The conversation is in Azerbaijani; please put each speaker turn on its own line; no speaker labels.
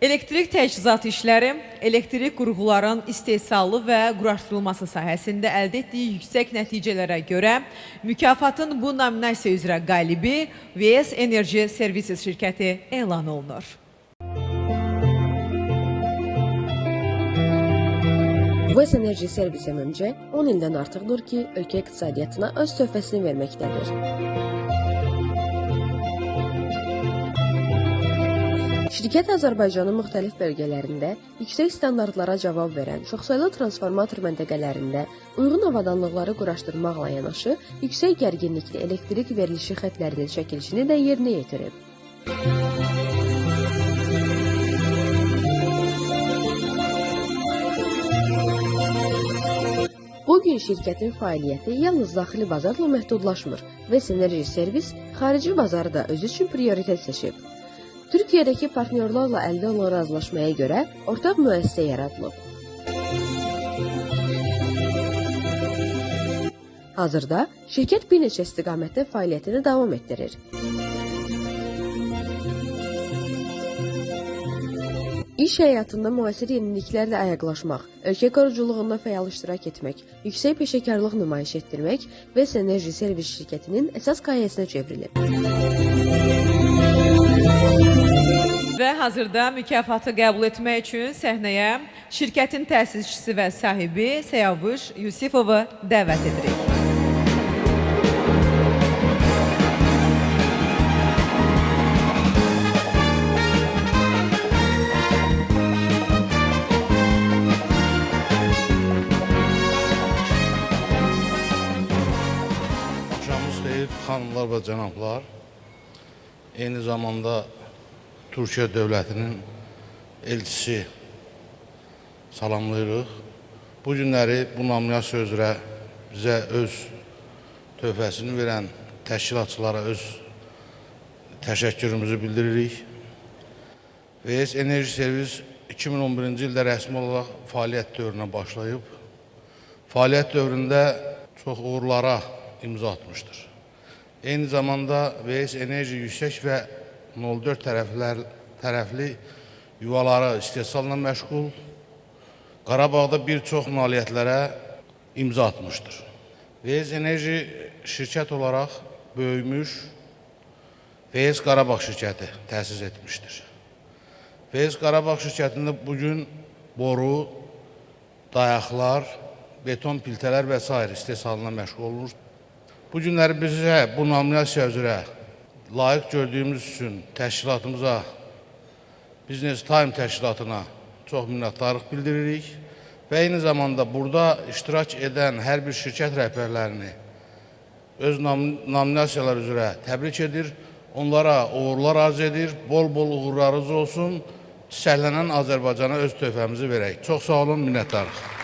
Elektrik təchizat işləri, elektrik qurğuların istehsalı və quraşdırılması sahəsində əldə etdiyi yüksək nəticələrə görə mükafatın bu nominasiya üzrə qalibi VS Energy Services şirkəti elan olunur.
VS Energy Service MMC 10 ildən artıqdır ki, ölkə iqtisadiyyatına öz töhfəsini verməkdədir. Şirkət Azərbaycanın müxtəlif bölgələrində yüksək standartlara cavab verən çoxsaylı transformator məntəqələrində uyğun avadanlıqları quraşdırmaqla yanaşı, yüksək gərginlikli elektrik verilişi xətlərinin çəkilişini də yerinə yetirib. Bugün şirkətin fəaliyyəti yalnız daxili bazarla məhdudlaşmır. VS Energy Service xarici bazarı da özü üçün prioritet seçib. Türkiyədəki partnyorlarla əldə olunan razılaşmaya görə ortaq müəssisə yaradılıb. Hazırda şirkət bir neçə istiqamətdə fəaliyyətini davam etdirir. İş həyatında müasir yeniliklərlə ayaqlaşmaq, ölkə quruculuğunda fəal iştirak etmək, yüksək peşəkarlıq nümayiş etdirmək VS Energy Service şirkətinin əsas qayəsinə çevrilib.
Və hazırda mükafatı qəbul etmək üçün səhnəyə şirkətin təsisçisi və sahibi Səyavuş Yusifovu dəvət edirik.
Axşamınız xeyir, xanımlar və cənablar. Eyni zamanda Türkiyə dövlətinin elçisi salamlayırıq. Bu günləri bu nominasiya üzrə bizə öz töhfəsini verən təşkilatçılara öz təşəkkürümüzü bildiririk. VS Enerji Servis 2011-ci ildə rəsmi olaraq fəaliyyət dövrünə başlayıb. Fəaliyyət dövründə çox uğurlara imza atmışdır. Eyni zamanda VS Enerji yüksək və 0,4 tərəfli yuvaları istehsalla məşğul, Qarabağda bir çox nailiyyətlərə imza atmışdır. VS Enerji şirkət olaraq böyümüş VS Qarabağ şirkəti təsis etmişdir. VS Qarabağ şirkətində bugün boru, dayaqlar, beton piltələr və sair istehsalına məşğul olunur. Bu günləri bizə bu nominasiya üzrə layiq gördüyümüz üçün təşkilatımıza, Business Time təşkilatına çox minnətdarlıq bildiririk və eyni zamanda burada iştirak edən hər bir şirkət rəhbərlərini öz nominasiyalar üzrə təbrik edir, onlara uğurlar arzu edir, bol-bol uğurlarınız olsun, çiçəklənən Azərbaycana öz töhfəmizi verək. Çox sağ olun, minnətdarıq.